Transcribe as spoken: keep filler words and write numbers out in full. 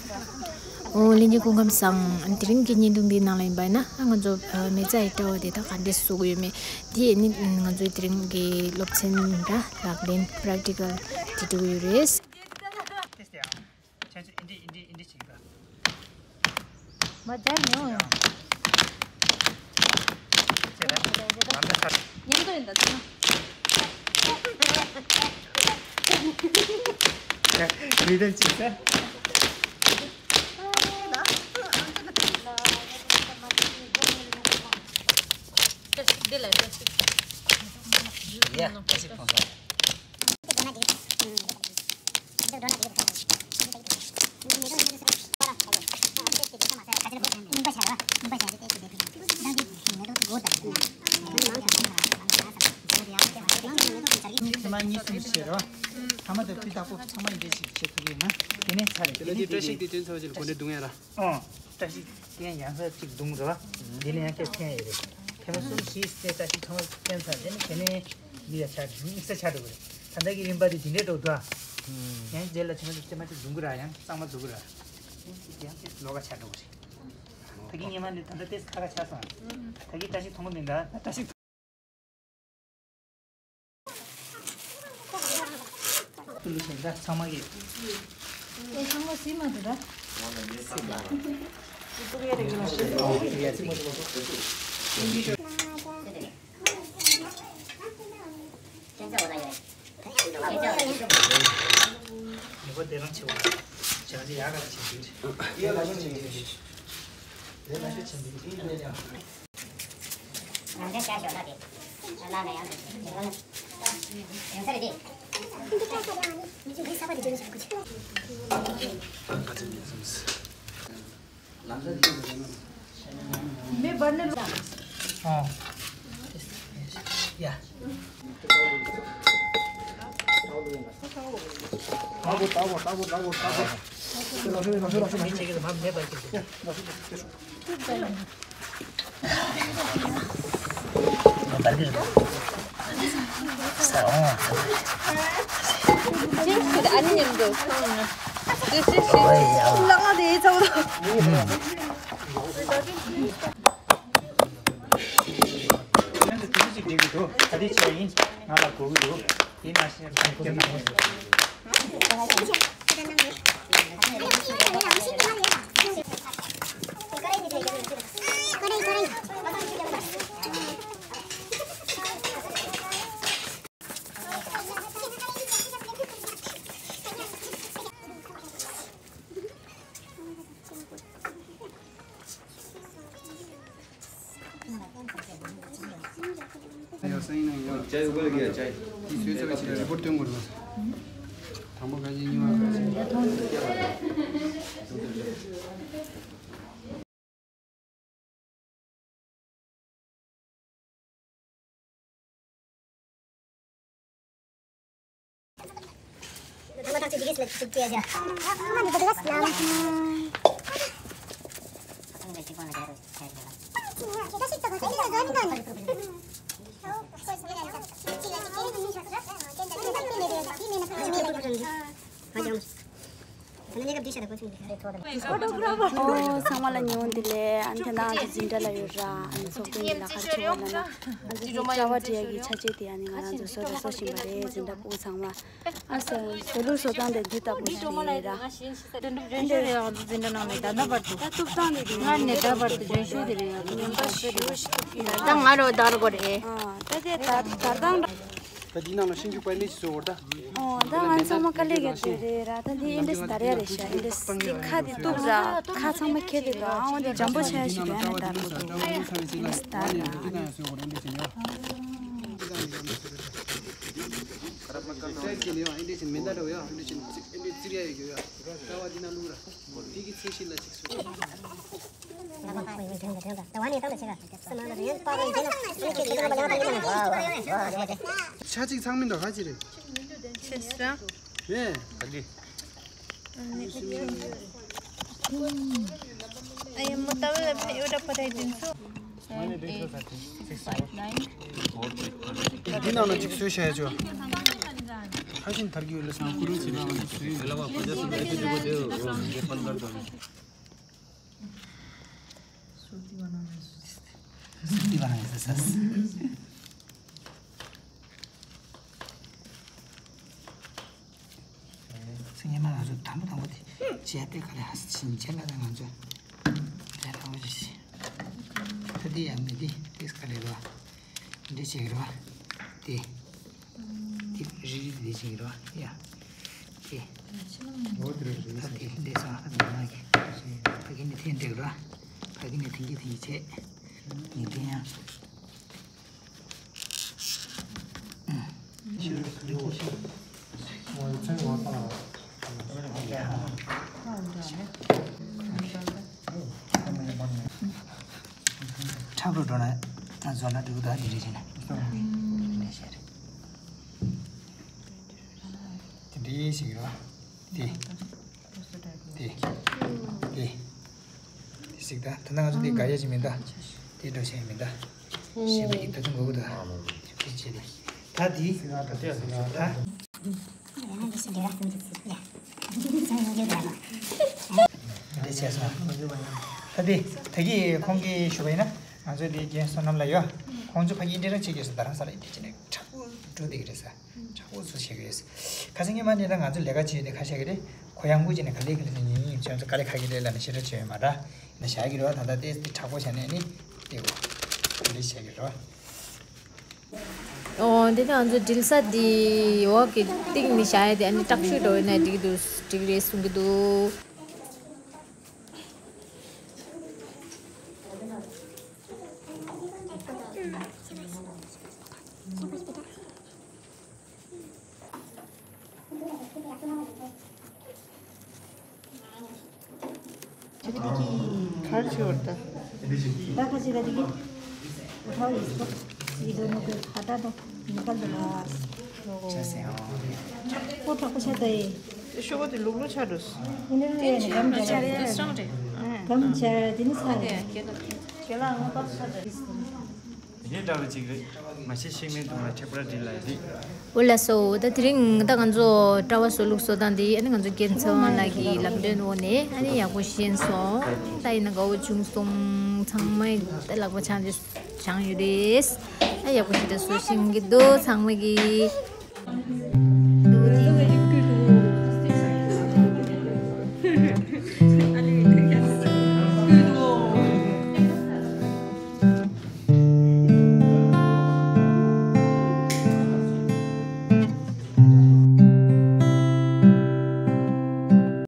ཨོ་ལྷན་རྒྱས་སྐུ་ཁམས་བཟང་། དེ་རིང་གི་བརྙན་ཐུང་འདིའི་ནང་ལ་ཡིན་པ་ཡིན་ན། ང་ཚོ་མེ་བཙའ་ཡི་དྲ་བ་དེ་དག་ག་འདྲས་བཟོ་གི་ཡོད་མེད། དེ་ནི་ང་ཚོའི་དེ་རིང་གི་སློབ་ཚན་ར་ལག་ལེན་པེ་རེག་ཊི་ཀལ་དེ་འགྲོ་གི་ཡོད་རེད། མ་སྦྱར་མི་འོང་ཡང་། མཉམ་དུ་ཡིན་ད་ཚང་མ། རེ་དོན་ཅི་ཟེར། འདི་ལ་འདི་ཡ། ཨ་ཅིག་ཕོན་ས། ཉི་མ་གཉིས་གསུམ་བྱས་རོ། ཐ་མ་དང་སྤུས་དག་པོ་ཚང་མ་འདི་ཞིག་བྱེད་ཐུབ་ཡོད་ན། དེ་ནས་ཚར་རེད། དེ་ནས་བཀྲ་ཤིས་དེ་དོན་ཚར་བ་ཅིག་གོ་ནས་བརྡུང་ཡ་ར། ཨོ། བཀྲ་ཤིས་རྐྱེན་ཡང་སེ་གཅིག་བརྡུང་རོ། འདི་ནས་ཡང་སེ་འཐེན་ཡོད་རེད། ཐེངས་མ་གསུམ་བཞི་སེ་བཀྲ་ཤིས་ཚང་མ་འཐེན་ཚར། དེ་ནས་དེ་ནས་འདི་ཡ་ཆ་དམིགས་བསལ་ཆ་འགྲོ་གི་རེད། ད་ལྟ་གི་རིམ་པ་དེ་དེ་འདྲས་འགྲོ་འདུག་ཨ། ཡང་རྗེས་ལ་ཚང་མ་ཚང་མ་གཅིག་བརྡུང་གི་ར། ཡང་གཙང་མ་བརྡུང་གི་ར། ཡང་སེ་ལོགས་ཀ་ཆ་འགྲོ་གི་རེད། ད་གི་ཉི་མ་འདི་ད་ལྟ་ཏེས་ཁ་ཁ་ཆ་སོང་། ད་གི་བཀྲ་ཤིས་མཐོང་གི་མིན་ད། བཀྲ་ཤིས། ཀུ་ལུ་ཞིག་ད་ཚང་མ་གི། ཨེ་ཚང་མ་སི་མ་འདུག་ད། སི་མ། ཉེ་པོ་དེ་རང་ཆེ་བ། བྱང་ཆེ་ཡག་ག་ཆེ་འདུག་ཅེ། ཡ་ལ་ཤོད་ཆེ་འདུག་ཅེ། དེ་ལ་ཤོད་ཆེ་འདུག་ཅེ། ཡིན་ན་ཡང་། ཡང་ཆ་ཤོད་ལ་དེ། ལ་ན་ཡང་དེ། ཡང་ས་རེ་དེ། མེ་འབར་ནས། ཨོ། ཡ། ཨོ་ཚང་མ་ལ་ཉི་འོང་བདེ་ལེགས། ཨ་ནི་ད་ང་ཚོ་འཛིན་གྲྭ་ལ་ཡོད་ར། ཨ་ནི་ཚོགས་ཐེངས་འདི་ལ་ག་རེ་བྱེད་དགོས་ལབ་ན། ང་ཚོ་ཅ་བ་འབྲི་ཡ་གི་ཆ་ཆས་དེ་ཨ་ནི་ང་རང་ཚོ་བཟོ་ར་བཟོ་བཞིན་པ་རེད། འཛིན་གྲྭ་ཕྲུ་གུ་ཚང་མ། ཨ་ཟེར་བཟོ་ལུགས་བཟོ་སྟངས་དེ་འདི་ལྟ་བུ་ཞིག་རེད་ར། འདི་འདྲ་འདྲ་རེད། ང་ཚོ་འཛིན་གྲྭ་ནང་ནས་ད་ལྟ་བར་དུ། ད་ཐུབ་ཐང་དེ་དེ་སྔར་ནས་ད་བར་དུ་རྒྱུན་ཤུགས་དེ་རེད། ཡང་ཉམས་པ་ཞེ་པོ་ཞིག་ད་ང་རོ་ད་རོ་གོ་རེད། ཨ་ད་དེ་ད་ད་ལྟ་འདྲ། ད་འདི་ནང་ལ་ཤིང་ཆུ་པའི་ནི་ཞིག་བཟོ་བར་ད། ཨོ་ད་ང་ཚང་མ་དཀའ་ལས་ཀྱི་དེ་རེད་ར། ད་འདི་ཨེ་འདྲས་དར་ཡ་རེད་ཤག་ཨེ་འདྲས་འདི་ཁ་དེ་གཏུབ་ར། ཁ་ཚང་མ་ཁྱེར་དེ་འདུག་ཨ་འོ་འདི་འཇམ་པོ་ཆགས་ཤིག་ཡ་ནས་དར་གོ་འདུག་ཨེ་འདྲས་དར་ར། ཨ་ནི། ཆ་གཅིག་ཚང་མིན་འདུག་ག་ཅི་རེད། ཆེ་ས། ཡེ། ག་ལི། I am Mutawil, I am Eura Parai Dinsu. Seven, eight, six, five, nine. འདི་ནང་ལ་གཅིག་བཟོས་བཞག་ཡ་ཆོག་ཨ་ཤིན་ཐར་གི་ཡོད་ལ་སང་ཁུ་རུ་ཚི་ལ་ང་ཚོ་སུའི་ལ་བ་ཁོ་ཚོ་སུ་ཨེ་ཏི་ཏི་གོ་དེ་ཨོ་ངེ་པན་གར་དོ། སུ་ཏི་བ་ན་ང་ཚོ་སུ་ཏི་བ་ན་ང་ཚོ་ས་སི་ཉི་མ་ང་ཚོ་དང་པོ་དང་པོ་དེ་བྱས་ཏེ་ག་རེ་ཧ་སི་ཕྱིན་བྱས་ལ་ང་ཚོ་དེ་དང་པོ་ཞིག་ད་དེ་ཡང་མི་དེ་དེ་ག་རེ་རོ་འདི་བྱེད་ཀྱི་རོ་དེ། དེ་རི་རི་དེ་བྱེད་ཀྱི་རོ་ཡ། དེ། ད་དེ་འདྲས་སོང་ཨ་ད་ང་གི་ཕ་གི་ནི་ཐེན་འདྲེག་རོ། ཕ་གི་ནི་ཐེན་གི་ཐེན་གི་བྱས། ངས་དེ་ཡང་། ཁྲག་རུ་འགྲོ་ན་ང་བཟོ་ན་འགྲིག་གི་འདུག་ཨ་འདི་རེད་བྱས་ན། འདི་འདྲས་བྱས་རེད། དེ་འདྲའི་ཞིག་རེད་བ། དེ། དེ། དེ། དེ་ཞིག་ད་ད་ནང་ང་ཚོ་དེ་དགའ་ཡ་ཞིག་མིན་ད། དེ་འགྲོ་ཤེས་མིན་ད། ཞེས་པ་ཡིན་ད་དུང་དགོས་ཀྱི་འདུག་ཨ། དེ་བྱས་ནས། ད་དེ། ད། འདི་བྱས་སོང་། ད་དེ་ད་གི་ཁོང་གིས་ཞུ་བ་ཡིན་ན་ང་ཚོ་དེ་རྒན་བསོད་ནམས་ལགས་ཡོད། ཁོང་ཚོ་ཕ་གིའི་འབྲེལ་ར་བྱེད་དགོས་སོང་། ད་རང་ས་ར་ཡིན་དེ་བྱས་ནས་དྲག་པོ་འགྲོ་བསྡད་ཀྱི་རེད་ས། དྲག་པོ་ཚོ་བྱེད་ཀྱི་ཡོད། ཁ་སང་ཉི་མ་ནས་ད་ང་ཚོ་ལས་ཀ་བྱེད་དེ་ཁ་ཤས་ཀྱི་རེད། ཁོ་ཡང་ཁུ་བྱས་ནས་ག་ལེ་ག་ལེ་ཉིན་ཉིན་ཁྱོད་ཚོ་ག་ལེ་ཁ་གི་རེད་ལབ་ནས་ཞེ་དྲག་བྱས་ཡོད་མ་རེད། ན་བཞག་གི་རེད་བ། ད་ལྟ་དེ་དེ་དྲག་པོ་བྱས་ནས་ནི་དེ་གོ་ག་ལེ་བྱས་ཀྱི་རེད་བ། ཨོ་དེ་ནས་ང་ཚོ་དྲིལ་ས་དེ་འོག་གི་སྟེང་ནས་བཞག་ཡ་དེ་ཨ་ནི་དྲག་ཤོས་འགྲོ་ཡོད་ན་འགྲིག་གི་འདུག་འགྲིག་རེད་གསུང་གི་འདུག་ཁར་ཆེ་བར་ད། ད་ཁ་ཆེ་ག་དེ་གི། ཁ་ཡིས་པ། ཡི་དོ་ནོ་གི་ཁ་ད་དོ་ནི་ག་ལ་ལ། ཁོ་དྲག་པོ་ཆ་ད་ཡི། ཤོག་དེ་ལུག་ལུག་ཆ་འགྲོ། ཡིན་ནི་ནི་གམ་ཆ་རེད། གམ་ཆ་དེ་ནི་ས་རེད། ཁྱེད་ལ་ངོ་པ་ཆ་ད་ཡི། ངའི་འདྲ་བ་ཅིག་རེད། མ་ཤེས་ཤེས་མེད་དུ་ང་ཁྲེག་པར་འདྲི་ལ་རེད། འོ་ལགས་སོ། ད་དེ་རིང་ད་ང་ཚོ་གྲྭ་བ་བཟོ་ལུགས་བཟོ་སྟངས་འདི་ཨ་ནི་ང་ཚོ་རྒན་ཚེ་དབང་ལགས་ཀྱི་ལམ་སྟོན་འོག་ནས་ཨ་ནི་ཡག་པོ་ཤེས་སོང་། ད་ཡིན་ན་དགའ་བོ་བྱུང་སོང་། ཚང་མས་ད་ལག་པ་འཆང་རེ་འཆང་ཡོད་རེད། ཨ་ཡག་པོ་ཞེ་དྲག་བཟོ་ཤེས་ཀྱི་འདུག་ཚང་མ་གིས།